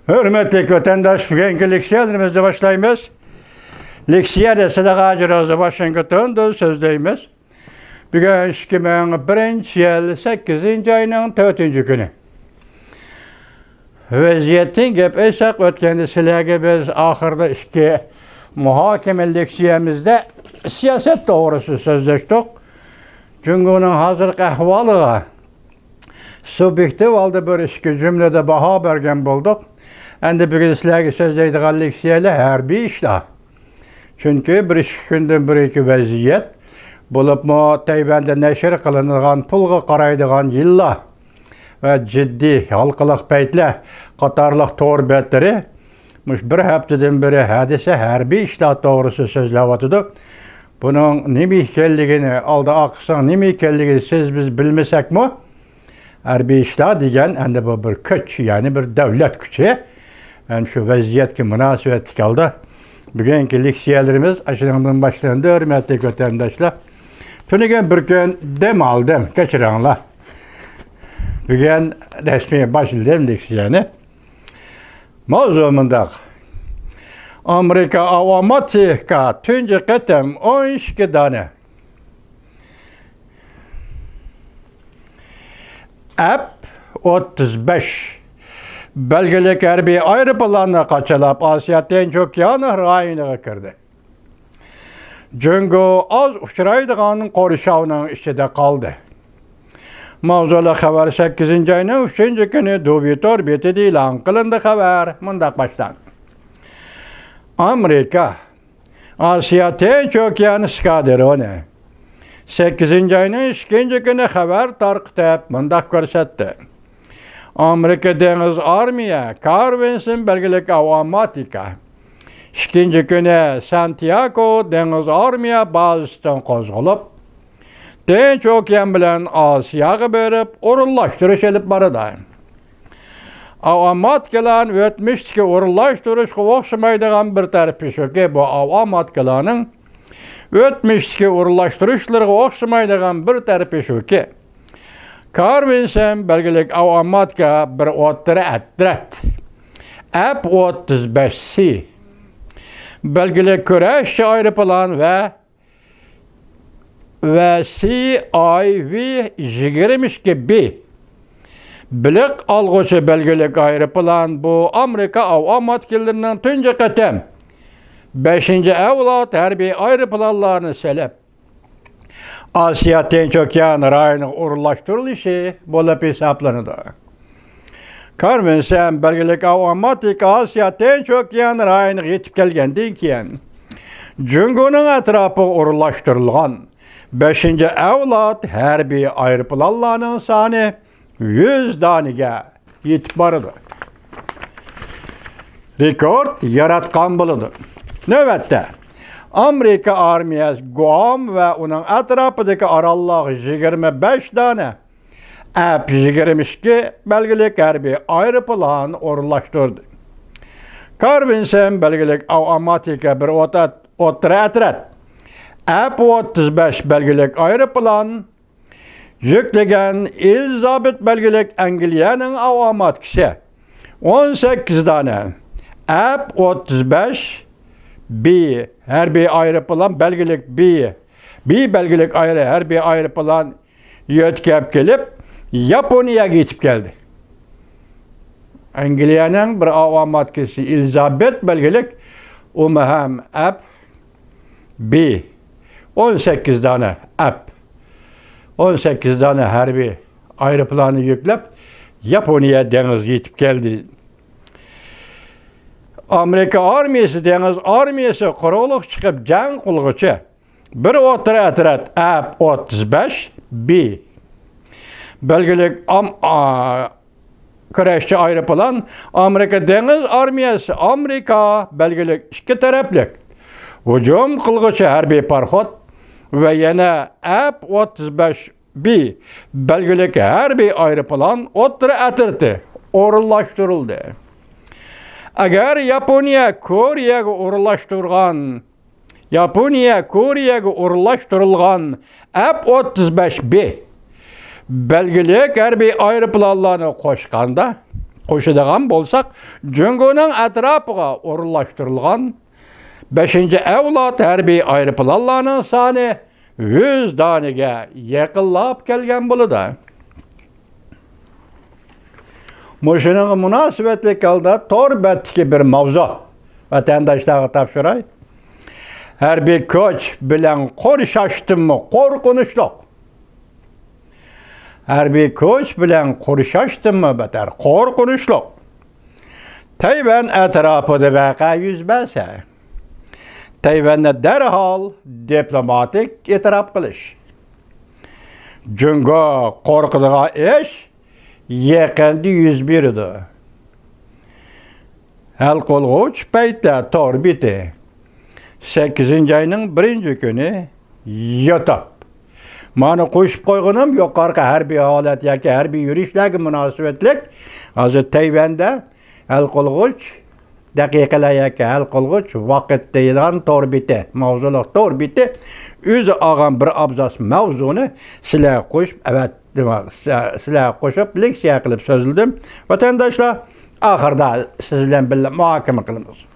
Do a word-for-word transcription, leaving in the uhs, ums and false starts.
ھۆرمەتلىك ۋەتەنداش، بۈگۈنكى لېكسىيەلىرىمىزنى باشلايمىز. لېكسىيەدە سىدىق ھاجى روزى ۋاشىنگتوندىن سۆزلەيمىز. بۈگۈن ئىككى مىڭ بىرىنچى يىل سەككىزىنچى ئاينىڭ تۆتىنچى كۈنى. ۋەزىيەتتىن گەپ ئېيتساق، ئۆتكەندە سىلەرگە بىز ئاخىردا ئىككى مۇھاكىمە لېكسىيەمىزدە سىياسەت توغرىسىدا سۆزلەشتۇق. جۇڭگونىڭ ھازىرقى ئەھۋالىغا سۇبيېكتىپ ھالدا بىر ئىككى جۈملىدە باھا بەرگەن بولدۇق. ئەمدى بۈگۈن سىلەرگە سۆزلەيدىغان لېكسىيەلەر ھەربىي ئىشلار. چۈنكى بىر ئىككى كۈندىن بېرىكى ۋەزىيەت، بولۇپمۇ تەيۋەندە نەشر قىلىنىدىغان، پۇلغا قارايدىغان يىللار ۋە جىددىي ھالقىلىق پەيتلەر قاتارلىق تور بەتلىرى مۇشۇ بىر ھەپتىدىن بېرى ھەدىسە ھەربىي ئىشلار توغرىسىدا سۆزلەۋاتىدۇ. بۇنىڭ نېمە ئىكەنلىكىنى، ئالدى ئارقىسىنىڭ نېمە ئىكەنلىكىنى سىز بىز بىلمىسەكمۇ، ھەربىي ئىشلار دېگەن ئەمدى بۇ بىر كۈچ، يەنى بىر دۆلەت كۈچى. ھەم شۇ ۋەزىيەتكە مۇناسىۋەتلىك ھالدا بۈگۈنكى لېكسىيەلىرىمىز ئاشۇنىڭدىن باشلىنىدۇ، ھۆرمەتلىك ۋەتەنداشلار. تۈنۈگۈن بىر كۈن دەم ئالدىم، كەچۈرۈڭلار. بۈگۈن رەسمىي باشلىدىم لېكسىيەنى. ماۋزۇ مۇنداق. ئامېرىكا ئاۋاماتىكا تۇنجى قېتىم ئون ئىككى دانە ئەپ ئوتتۇز بەش بەلگىلىك ھەربىي ئايروپىلاننى قاچىلاپ، ئاسىيا تىنچ ئوكيانى رايونىغا كىردى. جۇڭگو ئاز ئۇچرايدىغان قورشاۋنىڭ ئىچىدە قالدى. ماۋزۇلۇق خەۋەر سەككىزىنچى ئاينىڭ ئۈچىنچى كۈنى دوۋيتور بېتىدە ئېلان قىلىندى. خەۋەر مۇنداق باشلاندى. ئامېرىكا ئاسىيا تىنچ ئوكيان ئىسكادرونى سەككىزىنچى ئاينىڭ ئىككىنچى كۈنى خەۋەر تارقىتىپ مۇنداق كۆرسەتتى. ئامېرىكا دېڭىز ئارمىيە كارل ۋىنسون بەلگىلىك ئاۋاماتىكا ئىككىنچى كۈنى سانتىياگو دېڭىز ئارمىيە بازىسىدىن قوزغىلىپ، تىنچ ئوكيان بىلەن ئاسىياغا بېرىپ ئورۇنلاشتۇرۇش ئېلىپ بارىدۇ. ئاۋاماتىكىلارنىڭ ئۆتمۈشتىكى ئورۇنلاشتۇرۇشقا ئوخشىمايدىغان بىر تەرىپى شۇكى، بۇ ئاۋاماتىكىلارنىڭ ئۆتمۈشتىكى ئورۇنلاشتۇرۇشلىرىغا ئوخشىمايدىغان بىر تەرىپى شۇكى، كارل ۋىنسون بەلگىلىك ئاۋاماتىكا بىر ئوتتۇرا ئەترەت، ئەپ ئوتتۇز بەش سى بەلگىلىك كۈرەشچى ئايروپىلان ۋە ۋە سى ئاي ۋى يىگىرمە ئىككى بى بېلىق ئالغۇچى بەلگىلىك ئايروپىلان، بۇ ئامېرىكا ئاۋاماتىكىلىرىنىڭ تۇنجى قېتىم بەشىنچى ئەۋلاد ھەربىي ئايروپىلانلارنى سېلىپ، ئاسىيا تىنچ ئوكيان رايونىغا ئورۇنلاشتۇرۇلۇشى بولۇپ ھېسابلىنىدۇ. كارل ۋىنسون بەلگىلىك ئاۋاماتىكا ئاسىيا تىنچ ئوكيان رايونىغا يېتىپ كەلگەندىن كېيىن، جۇڭگونىڭ ئەتراپىغا ئورۇنلاشتۇرۇلغان بەشىنچى ئەۋلاد ھەربىي ئايروپىلانلارنىڭ سانى يۈز دانىگە يېتىپ بارىدۇ. رېكورت ياراتقان بولىدۇ. نۆۋەتتە، ئامېرىكا ئارمىيەسى گۇئام ۋە ئۇنىڭ ئەتراپىدىكى ئاراللارغا يىگىرمە بەش دانە ئەپ يىگىرمە ئىككى بەلگىلىك ھەربىي ئايروپىلان ئورۇنلاشتۇردى. كارل ۋىنسون بەلگىلىك ئاۋاماتىكا بىر ئوت-، ئوتتۇرا ئەترەت ئەپ ئوتتۇز بەش بەلگىلىك ئايروپىلان يۈكلىگەن ئېلىزابېت بەلگىلىك ئەنگلىيەنىڭ ئاۋاماتىكىسى ئون سەككىز دانە ئەپ ئوتتۇز بەش بى ھەربىي ئايروپىلان بەلگىلىك بى، بى بەلگىلىك ئايرى-، ھەربىي ئايروپىلان يۆتكەپ كېلىپ، ياپونىيەگە يېتىپ كەلدى. ئەنگلىيەنىڭ بىر ئاۋاماتىكىسى ئېلىزابېت بەلگىلىك، ئۇمۇ ھەم ئەپ بى، ئون سەككىز دانە ئەپ، ئون سەككىز دانە ھەربىي ئايروپىلاننى يۈكلەپ، ياپونىيە دېڭىزىغا يېتىپ كەلدى. ئامېرىكا ئارمىيەسى دېڭىز ئارمىيەسى قۇرۇقلۇققا چىقىپ جەڭ قىلغۇچە، بىر ئوتتۇرا ئەترەت ئەپ ئوتتۇز بەش بى بەلگىلىك ئام-، ئا-، كۈرەشچى ئايروپىلان ئامېرىكا دېڭىز ئارمىيەسى، ئامېرىكا بەلگىلىك ئىككى تەرەپلىك ھۇجۇم قىلغۇچى ھەربىي پاراخوت ۋە يەنە ئەپ ئوتتۇز بەش بى بەلگىلىك ھەربىي ئايروپىلان ئوتتۇرا ئەترىتى ئورۇنلاشتۇرۇلدى. ئەگەر ياپونىيە كورېيەگە ئورۇنلاشتۇرغان، ياپونىيە كورېيەگە ئورۇنلاشتۇرۇلغان ئەپ ئوتتۇز بەش بى بەلگىلىك ھەربىي ئايروپىلانلارنى قوشقاندا، قوشىدىغان بولساق، جۇڭگونىڭ ئەتراپىغا ئورۇنلاشتۇرۇلغان بەشىنچى ئەۋلاد ھەربىي ئايروپىلانلارنىڭ سانى يۈز دانىگە يېقىنلاپ كەلگەن بولىدۇ. مۇشۇنىڭغا مۇناسىۋەتلىك ھالدا تور بەتتىكى بىر ماۋزۇ ۋەتەنداشلارغا تاپشۇراي. ھەربىي كۈچ بىلەن قورشاشتىنمۇ قورقۇنچلۇق. ھەربىي كۈچ بىلەن قورشاشتىنمۇ بەتەر قورقۇنچلۇق. تەيۋەن ئەتراپىدا ۋەقە يۈز بەرسە، تەيۋەننى دەرھال دىپلوماتىك ئېتىراپ قىلىش. جۇڭگو قورقىدىغان ئىش يېقىندا يۈز بېرىدۇ. ھەل قىلغۇچ پەيتلەر تور بېتى. سەككىزىنچى ئاينىڭ بىرىنچى كۈنى يۇتۇپ. مانا قوشۇپ قويغىنىم يۇقىرىقى ھەربىي ھالەت ياكى ھەربىي يۈرۈشلەرگە مۇناسىۋەتلىك. ھازىر تەيۋەندە ھەل قىلغۇچ دەقىقىلەر ياكى ھەل قىلغۇچ ۋاقىت دەيدىغان تور بېتى، ماۋزۇلۇق تور بېتى ئۆزى ئالغان بىر ئابزاس ماۋزۇنى سىلەرگە قوشۇپ ئەۋەتتىم، سىلەرگە قوشۇپ لېكسىيە قىلىپ سۆزلىدىم. ۋەتەنداشلار، ئاخىرىدا سىز بىلەن بىللە مۇھاكىمە قىلىمىز.